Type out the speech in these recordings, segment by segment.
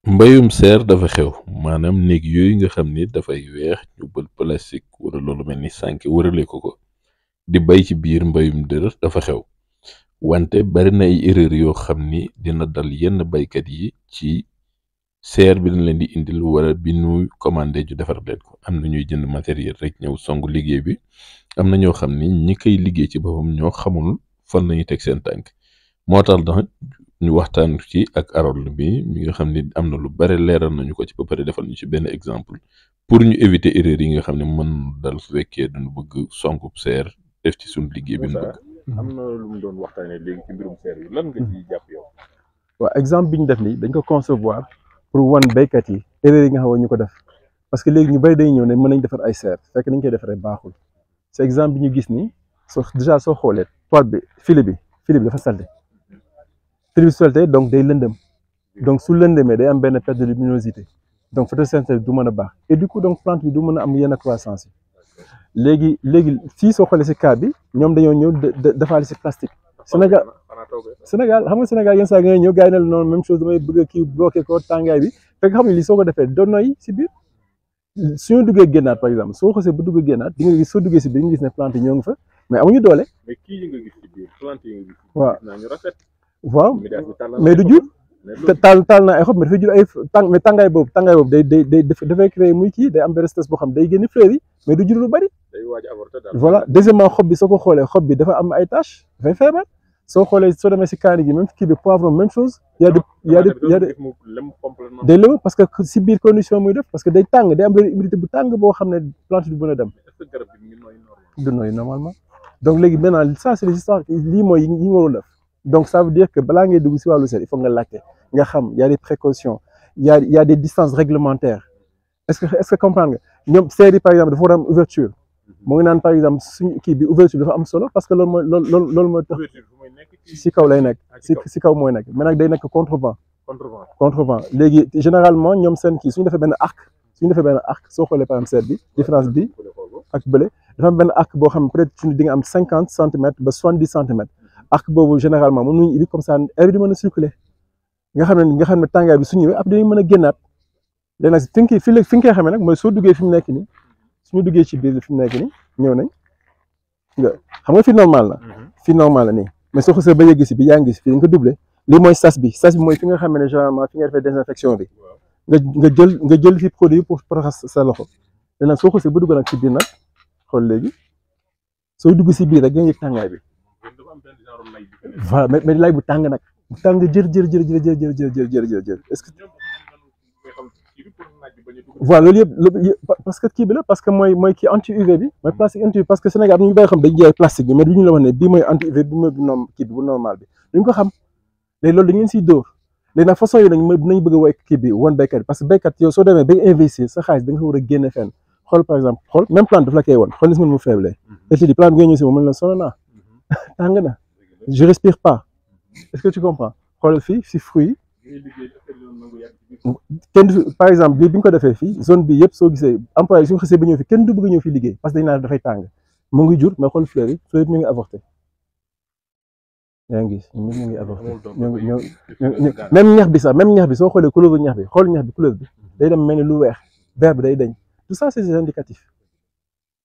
mbayum seer dafa xew maanaam néeg yooyu nga xam ni dafay weex ñu bël plastique wala loolu mel ni sànke wërale ko di bay ci biir mbayum dër dafa xew wante bari na ay erreur yoo xam ni dina dal yenn baykat yi ci seer bi dañ leen di indil wala bi nu commandé ju defar leen ko am na ñuy jënd matériel rek ñëw songu liggéey bi am na ñoo xam ni ñi koy liggéey ci boppam ñoo xamul fan lañuy teg seen tànk moo tax dax ñu waxtaan ci ak Harold bi mi nga xam ni am na lu bare leeral nañu ko ci ba pare defal ñu ci benn exemple pour ñu éviter erreur yi nga xam ne mën dal su fekkee dañu bëgg songu seer def ci suñu liggéey bi ñu bëgg. am na lu mu doon waxtaanee léegi ci mbirum seer yi lan nga ciy jàpp yow. waaw exemple bi ñu def nii dañ ko concevoir pour wan béykat yi erreur yi nga xam ne ñu ko def parce que léegi ñu bëri day ñëw ne mën nañ defar ay serre fekk nañ koy defaree baaxul c'est exemple bi ñu gis nii déjà soo xoolee toile bi filet bi dafa salte filet bi salte donc day lëndëm donc su lëndëmee day am benn perte de luminosité donc photosynthèse du mën a baax et du coup donc plante bi du mën a am yenn croissance yi léegi fii soo xoolee si cas bi ñoom dañoo ñëw defaale si plastique Sénégal xam nga Sénégal yenn saa ngay ñëw gars yi ne la noonu même chose damay bëgg a kii bloqué ko tàngaay bi fekk xam ne lii soo ko defee doon noyyi si biir suñu duggee génnaat par exemple soo xasee bu duggee génnaat di nga gis soo duggee si biir di nga gis ne plante yi ñoo ngi fa mais amuñu doole. mais kii yi nga gis ci biir plante yi nga gis. waaw naa ñu rafet. waaw mais du jur te taal na ay xob mais dafay jur ay mais tàngaay boobu dafay créer muy kii day am benn stress boo xam day génn fleurs yi mais du jur lu bari. day waaj avorter daal. voilà deuxièmement xob bi soo ko xoolee xob bi dafa am ay taches dafay feebar soo xoolee soo demee si kaani gi même kii bi poivron même chose. y a des day lëm parce que si biir condition muy def parce que day tàng day am benn humidité bu tàng boo xam ne plante du mën a dem. du nooy normalement donc léegi maintenant ça c'est les histoires lii mooy yi ñu warul def donc ça veut dire que balaa ngay dugg si wàllu seet il faut nga laajte nga xam y a des précautions y a des distances réglementaires est-ce que comprendre nga ñoom seet yi par exemple dafa war a am ouverture mu ngi naan par exemple suñu kii bi ouverture dafa am solo parce que loolu mooy tax si kaw lay nekk si kaw mooy nekk mais nag day nekk contrevent léegi généralement ñoom seen kii suñu defee benn arc soo xoolee par exemple seet bi différence bi ak bële dafa am benn arc boo xam ne peut-être suñu di nga am 50 centimètres ba 70 centimètres arc boobu généralement mën nañu ubbi comme ça air bi di mën a circuler nga xam ne tàngaay bi su ñëwee après dañuy mën a génnaat léegi nag fi nga koy xamee nag mooy soo duggee fi mu nekk nii suñu duggee ci biir fi mu nekk nii ñëw nañ xam nga fi normal la nii mais soo xasee ba yegg si bi yaa ngi gis fii dañ ko doublé lii mooy sas bi mooy fi nga xam ne généralement fi nga defee désinfection bi nga jël fi produit pour raxas sa loxo léegi nag soo xasee ba dugg nag ci biir nag xool léegi sooy dugg si biir rek nga yëg tàngaay bi voilà mais lay bu tàng nag bu tàng jër est-ce que voilà loolu yëpp parce que kii bi la parce que mooy kii anti UV bi mooy plastique anti UV parce que Sénégal ñu bàyyi xam dañu jaay plastique bi mais du ñu la wax ne bii mooy anti UV bi mooy kii bi bu normal bi duñ ko xam léegi loolu da ngeen siy dóor léegi nag façon yi dinañ bëgg a woy kii bi woon béykat bi parce que béykat yow soo demee bay investir sa xaalis da nga ko war a génne fenn xool par exemple xool même plante daf la koy woon xool ni si mën mu faible et puis plante bi nga ñëw si moom mën la sonn naa tàng na je respire pas est-ce que tu comprends xoolal fii si fruit kenn du par exemple bi ñu ko defee fii zone bi yëpp soo gisee employé suñu xasee ba ñëw fi kenn du bëgg a ñëw fi liggéey parce que dañ naan dafay tàng mu ngi jur mais xool fleurs yi ñu ngi avorté yaa ngi gis ñu ngi avorté même ñax bi soo xoolee couleur ñax bi xool ñax bi couleur bi day dem mel ni lu weex vert bi day dañ tout ça c'est des indicatifs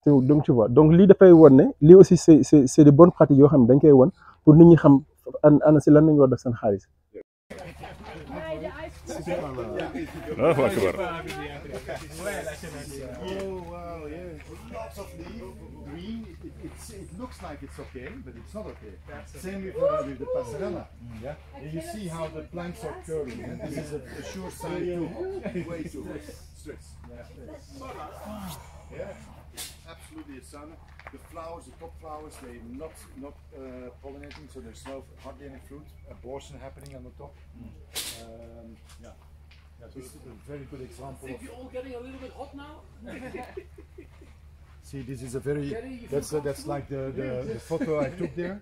donc tu vois donc lii dafay won ne lii aussi c'est des bonnes pratiques yoo xam ne dañ koy won pour nit ñi xam ana si lan lañu war def seen xaalis. Allahu akbar. It looks like it's okay, but it's not okay. Same with the passerella. Yeah, and you see how the planks are curving. This is a sure sign too. Way too stress. Yeah, absolutely a sign. The flowers, the top flowers, they're not pollinating, so there's hardly any fruit. Abortion happening on the top. Yeah. This is a very good example. I think you're all getting a little bit hot now. See, this is a very that's like the photo I took there.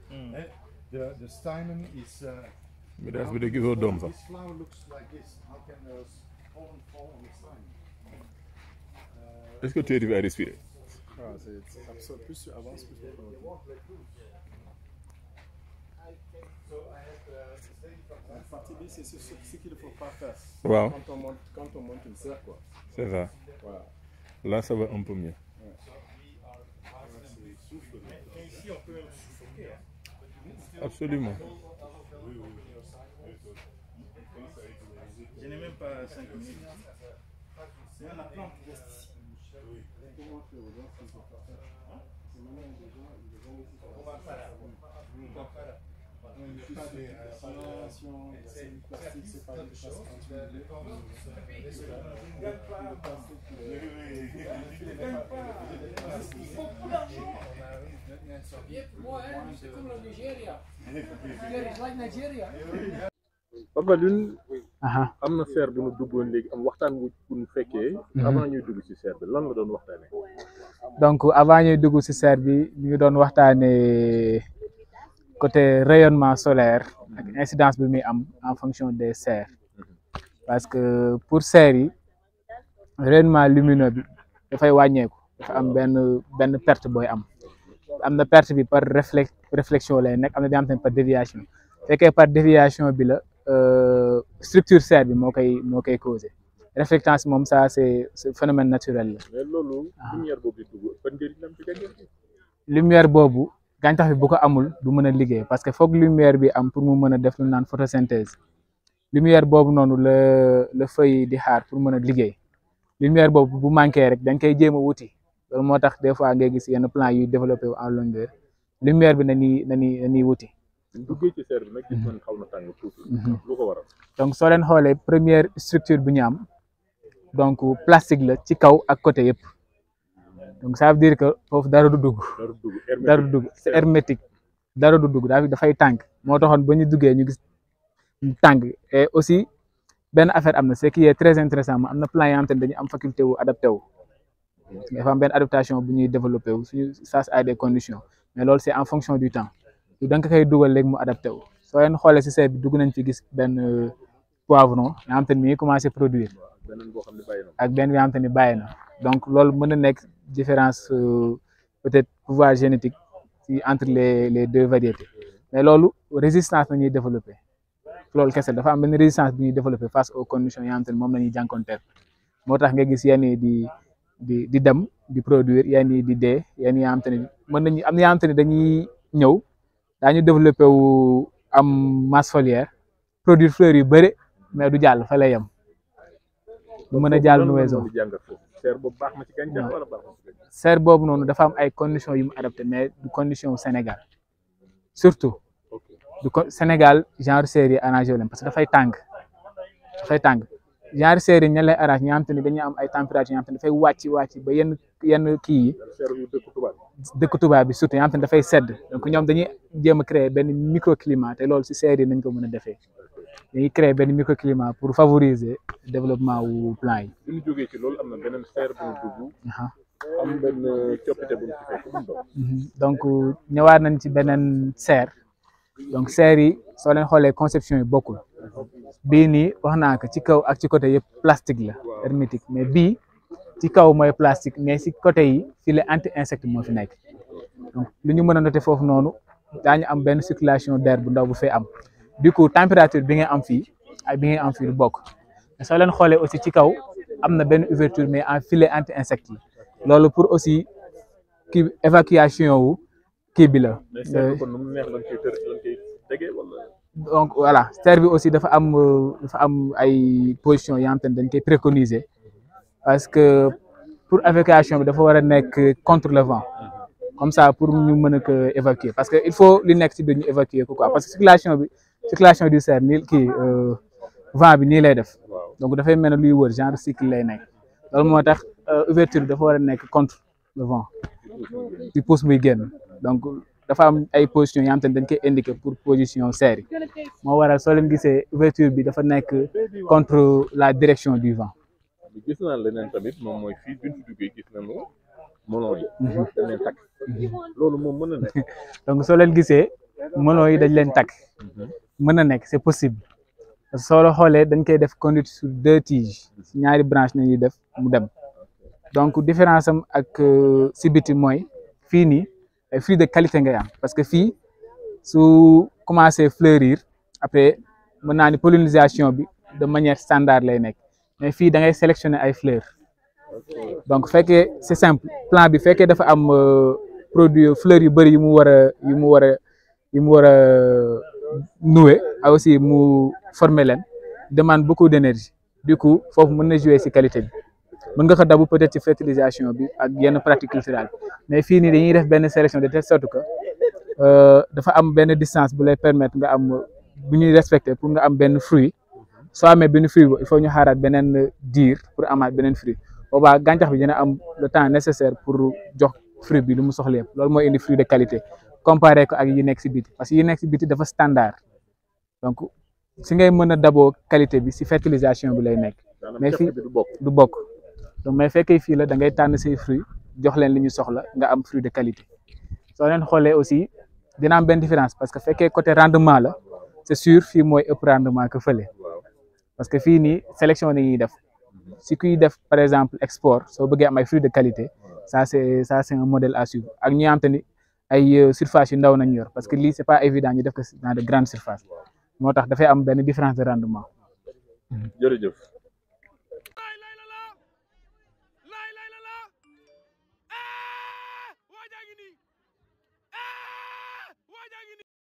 The stamen is. This flower looks like this. How can the pollen fall on the stamen? Est-ce que tu arrives à respirer? Plus tu avances, plus tu avances. So I have the same Fatigué, c'est ce qu'il ne faut pas faire. Wow. Quand on monte une serre, quoi. C'est ça. Voilà. Là, ça va un peu mieux. Ici, on peut suffoquer. Absolument. Je n'ai même pas 5 minutes. Mais on a plein qui reste ici. Moi, hein, c'est comme le Nigeria. Nigeria is like Nigeria. Papa Lune aha am na serre bu ñu duggoon léegi am waxtaan bu ñu fekkee. avant ñuy dugg ci serre bi lan la doon waxtaanee. donc avant ñuy dugg ci serre bi ñu ngi doon waxtaanee côté rayonnement solaire ak incidence bi muy am en fonction des serres parce que pour serre yi rayonnement lumineux bi dafay wàññeeku dafa am benn perte booy am na perte bi par réflexion lay nekk am na bi am tamit par déviation fekkee par déviation bi la structure serre bi moo koy causé réflectance moom ça c'est phénomène naturel la. mais loolu. lumière boobu di dugg ban njëriñ la am ci gàncax gi. lumière boobu gàncax bi bu ko amul du mën a liggéey parce que foog lumière bi am pour mu mën a def lu naan photosynthèse lumière boobu noonu la feuille di xaar pour mën a liggéey lumière boobu bu manqué rek dañ koy jéem a wuti loolu moo tax des fois ngay gis yenn plan yuy développé en longueur lumière bi na ñuy wuti. duggee ci serre bi nag gis nañ xaw na tàng tuuti. lu ko waral. donc soo leen xoolee première structure bu ñu am donc plastique la ci kaw ak côté yëpp donc ça veut dire que foofu dara du dugg. dara du dugg c'est hermétique dara du dugg dafay tàng moo taxoon ba ñu duggee ñu gis tàng et aussi benn affaire am na ce qui est très intéressant am na plan yoo xam te ne dañu am faculté wu adapté wu dafa am benn adaptation bu ñuy développé wu suñu face à des conditions mais loolu c'est en fonction du temps da nga koy dugal léegi mu adapté wu soo leen xoolee si serre bi dugg nañ fi gis benn poivron yoo xam te ne mi ngi commencé produire ak benn yoo xam te ne bàyyi na donc loolu mën na nekk différence peut-être pouvoir génétique ci entre les deux variétés mais loolu résistance la ñuy développé loolu kese dafa am benn résistance bi ñuy développé face aux conditions yoo xam te ne moom la ñuy jànkonteel moo tax nga gis yenn yi di dem di produire yenn yi di dee yenn yoo xam te ne mën nañu am na yoo xam te ne dañuy ñëw daañu développé wu am masse foliaire produire fleurs yu bëri mais du jàll fa lay yem du mën a jàll noison serre boobu noonu dafa am ay conditions yu mu adapté mais du condition Sénégal surtout du Sénégal genre serre yi arrangé wu leen parce que dafay tàng genre serre yi ña lay arrangé ñi nga xam te ne dañuy am ay température yoo xam te ne dafay wàcc ba yenn kii yi dëkk tubaab bi surtout yoo xam te ne dafay sedd donc ñoom dañuy jéem a créer benn microclimat te loolu si serre yi nañ ko mën a defee dañuy créer benn microclimat pour favoriser développement wu plant yi. bu ñu jógee ci loolu am na beneen serre bu ñu dugg. am benn coppite bu ñu ci fekk bu mu doon. donc ñëwaat nañ ci beneen serre donc serre yi soo leen xoolee conception yi bokkul bii nii wax naa ko ci kaw ak ci côté yëpp plastique la hermétique mais bii ci kaw mooy plastique mais ci côté yi filet anti-insecte moo fi nekk donc lu ñu mën a noter foofu noonu daañu am benn circulation d'air bu ndaw bu fay am du coup température bi ngay am fii ak bi ngay am fii du bokk mais soo leen xoolee aussi ci kaw am na benn ouverture mais en filet anti-insecte yi loolu pour aussi kii évacuation wu kii bi la. donc voilà serre bi aussi dafa am ay position yoo xam te ne dañ koy préconiser parce que pour évacuation bi dafa war a nekk contre le vent comme ça pour ñu mën a ko évacuer parce que il faut li nekk ci biir ñu évacuer ko quoi parce que circulation du serre nii kii vent bi nii lay def donc dafay mel ne luy wër genre cycle lay nekk loolu moo tax ouverture bi dafa war a nekk contre le vent di pousse muy génn donc dafa am ay position yoo xam te ne dañ koy indiquer pour position serre yi moo waral soo leen gisee ouverture bi dafa nekk contre la direction du vent. gis naa leneen tamit moom mooy fii bi ñu duggee gis nañu melon yi. dañ leen takk. loolu moom mën na nekk. donc soo leen gisee melon yi dañ leen takk. mën na nekk c'est possible parce que soo la xoolee dañ koy def conduite sur 2 tiges ñaari branche nañuy def mu dem donc différence am ak si biti mooy fii nii ay fruits de qualité ngay am parce que fii su commencé fleurir après mën naa ni pollinisation bi de manière standard lay nekk mais fii da ngay sélectionner ay fleurs donc fekkee c'est simple plant bi fekkee dafa am produit fleurs yu bëri yu mu war a nouer aussi mu former leen demande beaucoup d'énergie du coup foofu mën na jouer ci qualité bi mën nga ko dabu peut-être ci fertilisation bi ak yenn pratique culturelle mais fii nii dañuy def benn sélection de telle sorte que dafa am benn distance bu lay permettre nga am bu ñuy respecter pour nga am benn fruit soo amee benn fruit il faut ñu xaaraat beneen diir pour amaat beneen fruit boobaa gàncax bi dina am le temps nécessaire pour jox fruit bi lu mu soxla yëpp loolu mooy indi fruit de qualité comparé ko ak yi nekk ci biti parce que yi nekk ci biti dafa standard donc si ngay mën a daboo qualité bi ci fertilisation bi lay nekk mais fii du bokk donc mais fekkee fii la da ngay tànn say fruit jox leen li ñu soxla nga am fruit de qualité soo leen xoolee aussi dina am benn différence parce que fekkee côté rendement la c'est sûr fii mooy ëpp rendement que fële parce que fii nii sélection ni ñuy def si kuy def par exemple export soo bëggee am ay fruits de qualité ça c'est un modèle à suivre ak ñi am te ni ay surface yu ndaw nañ yor parce que lii c'est pas évident ñu def ko dans de grandes surfaces moo tax dafay am benn différence de rendement. jërëjëf.